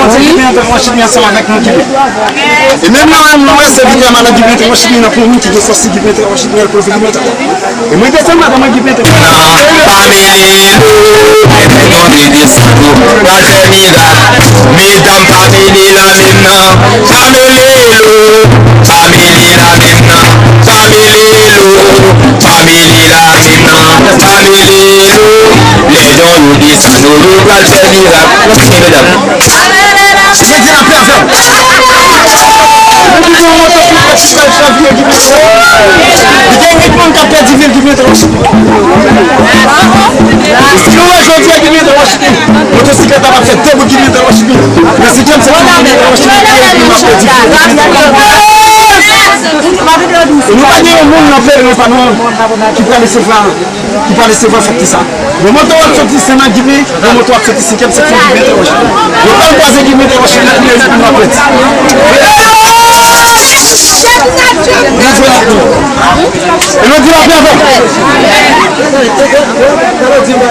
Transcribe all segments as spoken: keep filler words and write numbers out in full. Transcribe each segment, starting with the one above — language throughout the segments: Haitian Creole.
Bondye ki gen antre nan Washington ansanm avèk nou ki byen. E menm lè w wè m, lè w wè sèvitè a madan ki byen antre nan Washington, nan pou moun ki gen sòs ki byen antre nan Washington, al pran figi mwen. E mwen desann madan mwen ki byen antre. Family, lè Bondye desann ou pral fè mirak. Medam, family la menm nan. Family lo, family la menm nan. Family lo, family la menm nan. Family lo, lè Bondye desann ou pral fè mirak. Mwen se medam. Jezi la pè avè w. Mwen gen yon motosiklèt ki pral chavire ki pral. Li gen yon moun k ap pèdi vi l ki pral. Si nou wè jodi a ki pral. Motosiklèt la p ap fè de bout ki pral. Men si kèm se ki pral. E nou pa gen yon moun nan pèlen pa nou ki pral resevwa. Ki pral resevwa fèt sa. Yon moto ap soti Sen Mak Gipe, yon moto ap soti senkyèm seksyon Gipe Entèwansyon. Yo pral kwaze Gipe Entèwansyon nan premye jou pou n ap fèt. Bondye la pou nou. E nou di l ap avè w.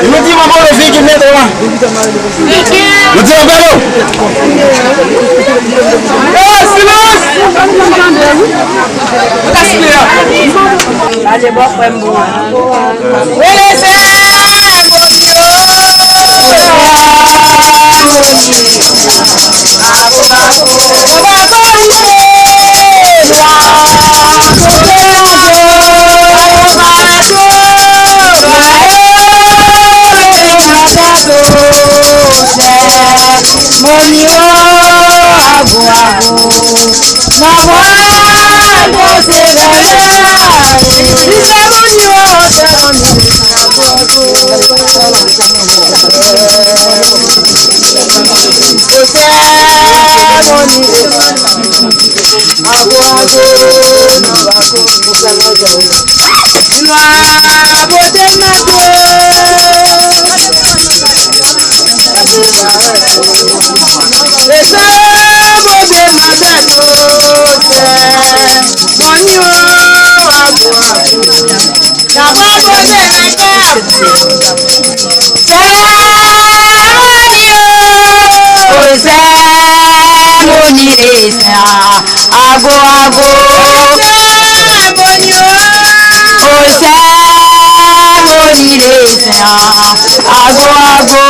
E nou di manman leve Gipe Entèwansyon. Nou di l ap avè w. Hey, silans! Gaspiya. Gade bò frè m bon an. Rele sè Bondye. Sèmoni, sè, ago, ago. O sèmoni, sè, ago, ago.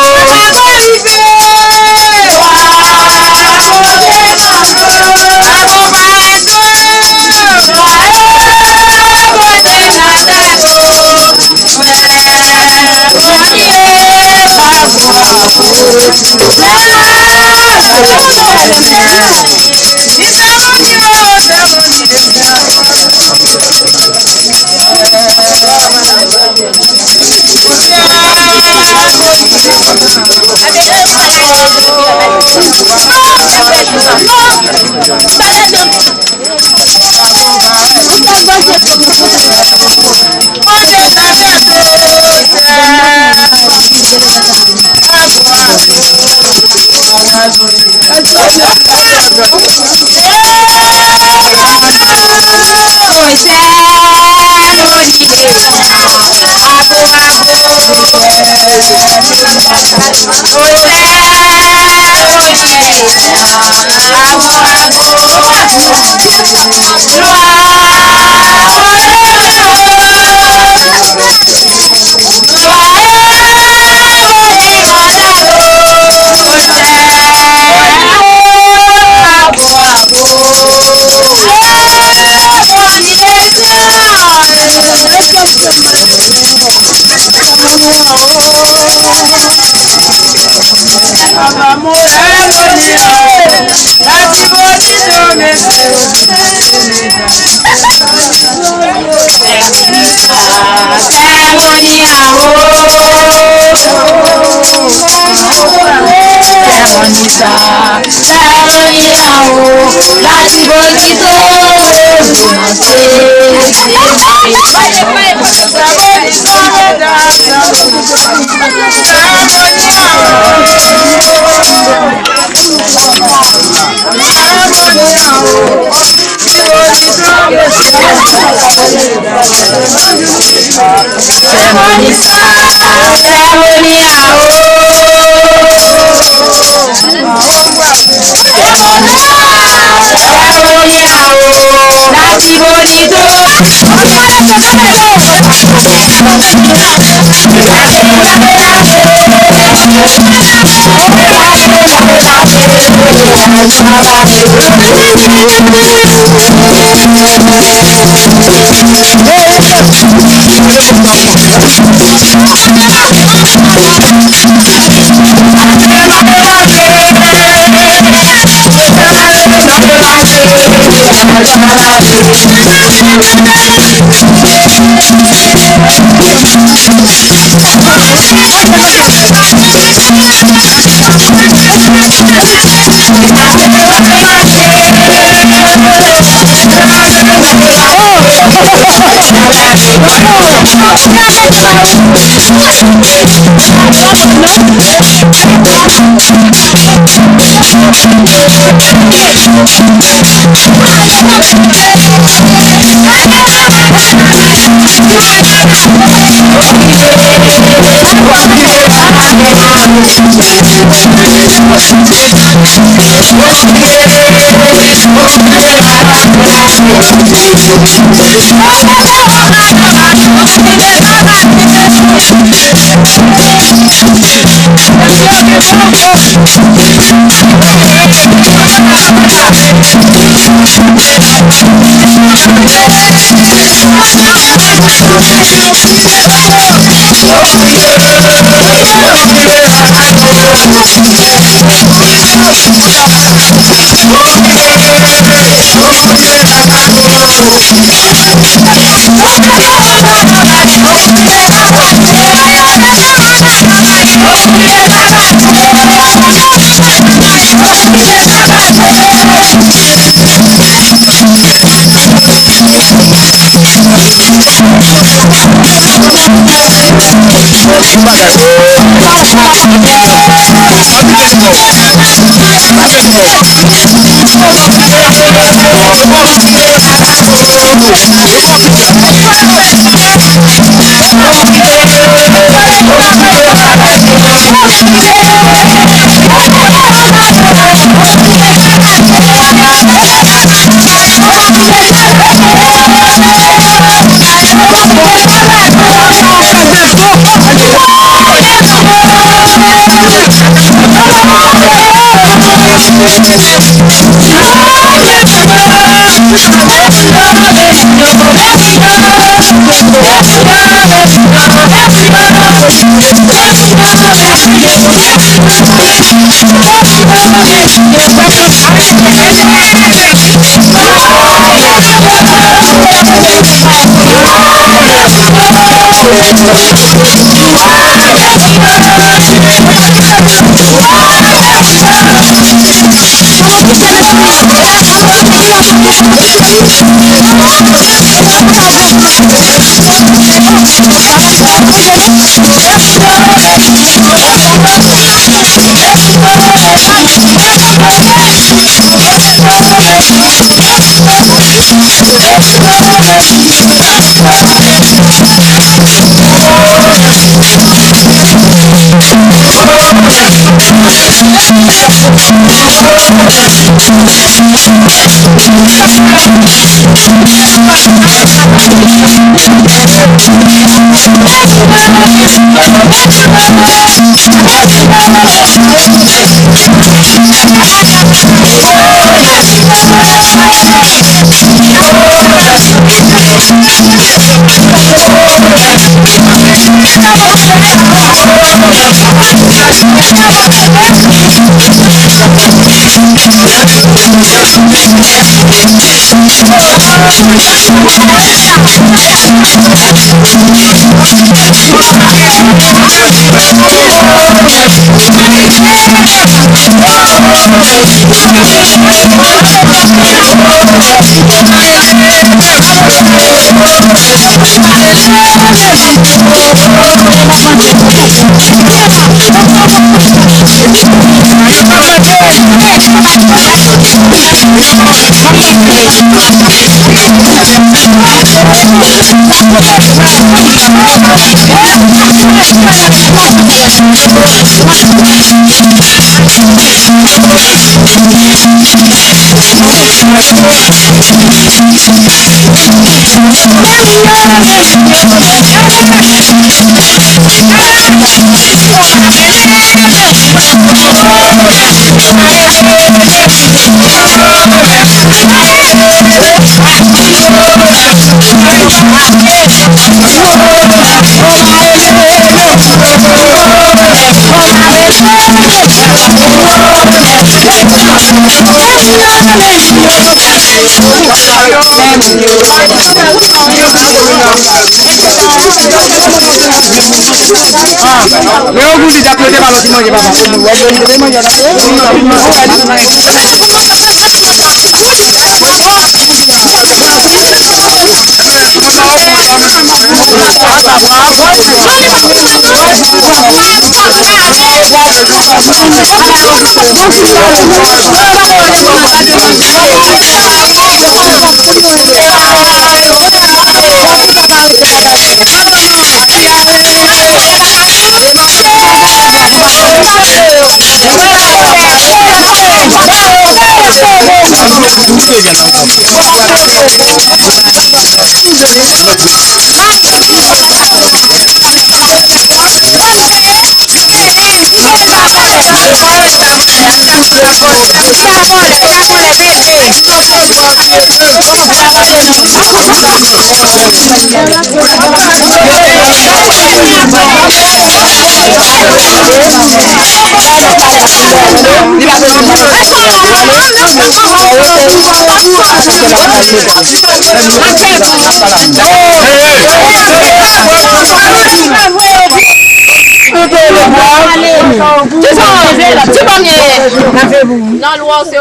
Lè yo goumen, t ap mete balon ti manje, papa. Wè, yo mete manje la.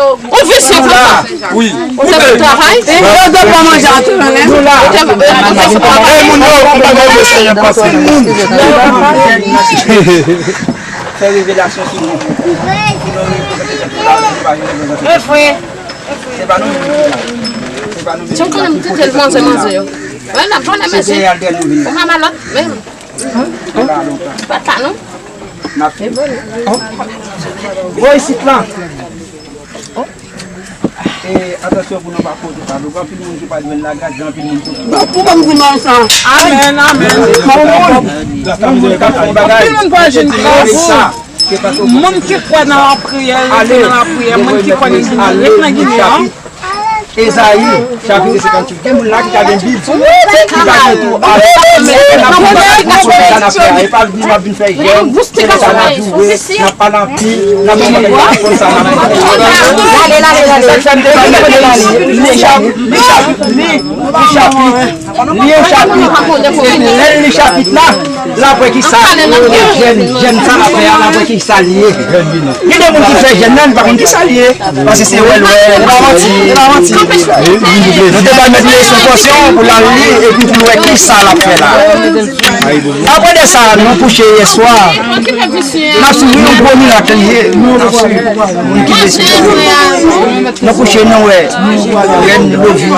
Ou visye konsa. Wi. Ou te fè travay? Yo te fè manje a tou, men. Nou la. Ou te fè travay? Ey, moun yo, m pa bay mesaj ap pase moun. Fè revelasyon sou nou. Pou nou reprezante pèp la, nou pa reprezante pèp la. Se pa nou menm ki la. Se pa nou menm ki la ki pote pèp nou la. Wè, n ap vòlè, mesye. Se Dènye Aldè nou vin la. Ou pa malòt menm. N ap la lontan. Ou pa t la, non? N ap vin. Bon, isit la. E, atansyon pou nou pa koze pale. Gen anpil moun ki pral jwenn lagrès, gen anpil moun ki... Bon, pou ban m goumen ansanm. Amèn, amèn. Yon moun, yon moun k ap fè yon bagay. Anpil moun pral jwenn gras. Moun ki kwè nan lapriyè, rete nan lapriyè. Moun ki kwè nan Ginen, ret nan Ginen an. Ezayi, chapit senkantuit. Gen moun la ki ka gen Bib, ki ka gen tou. E pa vin, m ap vin fè jèn, se lè sa n ap pale anpil, n ap vin konn sa n ap fè. Lale, lale, lale. Li, li, li. Li chapit, li yon chapit. Epi lè l li chapit la, l ap wè ki sa jèn, jèn sa l ap fè a, l ap wè ki sa l ye. Gen de moun ki fè jèn nan, li pa konn ki sa l ye. Paske se wè l wè, li pa manti, li pa manti. Nou te ba l mèt leson kòsyon pou l al li, epi pou l wè ki sa l ap fè la. Apre de sa, nou kouche yè swa. N ap swiv yon gwo mirak li ye. N ap swiv. Moun ki deside. Nou kouche, nou wè. Rèn lovi.